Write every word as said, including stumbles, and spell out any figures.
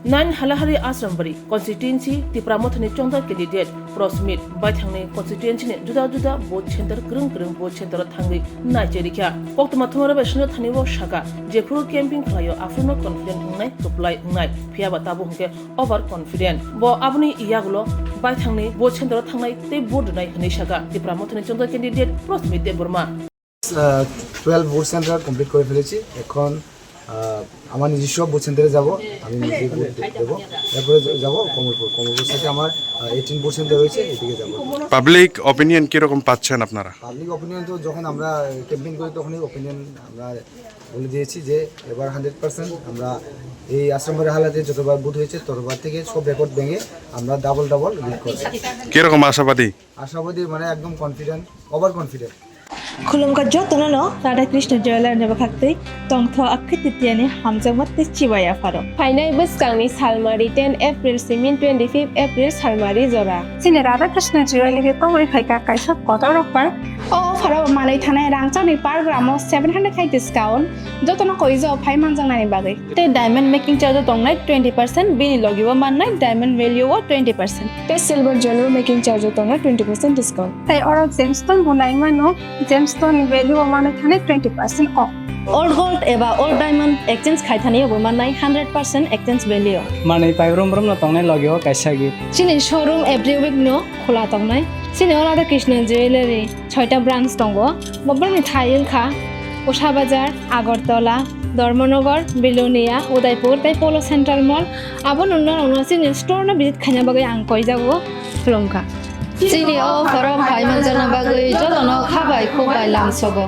Nine Halahari Asrambari constituency Tipra Mothani chongda candidate Prosmit baithangni constituency ni juda juda vote center kwrwng kwrwng vote center o thangwi naicherikha. Koktwma thumaro bai swngjak thani o saka, jephru camping khlaio aphruno confident wngnai, kwplai wngnai, phiyaba tabuk hwnkhe over confident. Bo aboni yagulo baithangni vote center o thangnai tei vote rwnai hwnwi saka Tipra Mothani chongda candidate Prosmit Debbarma. আহ, twelve booth centre complete করে ফেলেছি। এখন আহ, আমার নিজস্ব বুথ সেন্টারে যাব। আমি নিজে ভোট দে- দেবো। এরপরে যা- যাব কমলপুর। কমলপুর সাইডে আমার এইটিন বুথ সেন্টার রয়েছে, এদিকে যাব। পাবলিক অপিনিয়ন কিরকম পাচ্ছেন আপনারা? পাবলিক অপিনিয়ন তো যখন আমরা ক্যাম্পেইন করি, তখনই অপিনিয়ন আমরা বলে দিয়েছি যে এবার হান্ড্রেড পার্সেন্ট আমরা এই আশ্রমবাড়ি হালাতে যতবার বুথ হয়েছে, ততবার থেকে সব রেকর্ড ভেঙে আমরা ডাবল ডাবল লিড করবো। কিরকম আশাবাদী? আশাবাদী মানে একদম confident, over confident. Khulumkha jotono no Radha Krishna Jewelers ni bwkhaktwi tongtho Akhe Titiani hamjakma tei chibai yapharo. Phainai bwskangni salmari ten April simi twenty fifth April salmari jora. Chini Radha Krishna Jewelers ni tongwi phaikha kaisa kotor offer. O offer o manwi thanai rangchakni per gram o seven hundred khai discount, jotono koijo phai manjaknani bagwi. Tei diamond making charge o tongnai twenty percent, bini logi o mannai diamond value o twenty percent. Tei silver jewelry making charge o tongnai twenty percent discount. Tei oro gemstone bo nai mano, gemstone ni value o mano thani twenty percent off. Old gold eba old diamond exchange khai thani bo mannai hundred percent exchange value. Manwi pai brum brum no tongnai logi o kaisa gift. Chini showroom every week no khula tongnai. Chini o Radha Krishna Jewelry. Soita branch tongo. Bobrokni thai wngkha Usha Bazar, Agartala, Dharmanagar, Belonia, Udaipur tei Polo Central Mall. Abo nungno rokno chini store no visit khaina bagwi ang koijago khulumkha. Chini o borok phai manjakna bagwi jotono kha bai khuk bai lamsogo.